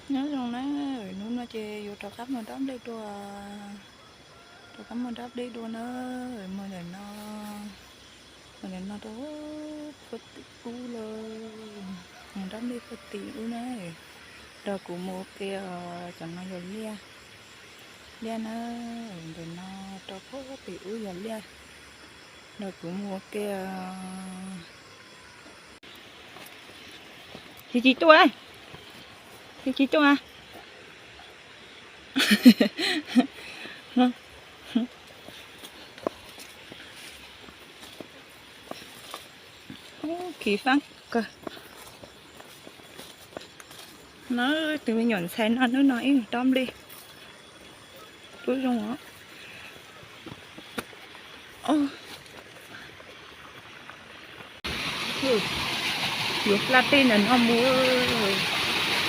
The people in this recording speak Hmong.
Nyob zoo na, hnub no ces yuav rov qab mus dob nplej dua, rov qab mus dob nplej dua na, mus ntawm no, mus ntawm no rau puag tim ub lawm, mus dob nplej puag tim ub na, nrog kuv mus ua ke os, cov no yog liaj, liaj na, ntawm no rau puag tim ub yog liaj, nrog kuv mus ua ke os. Tsis tsis tuaj, tsis tsis tuaj. Ub, kis faab kawg. No tus me nyuam ntxhais no hnub no ib dob nplej. Kuj zoo os. Yuav hla tej ntawm no mus.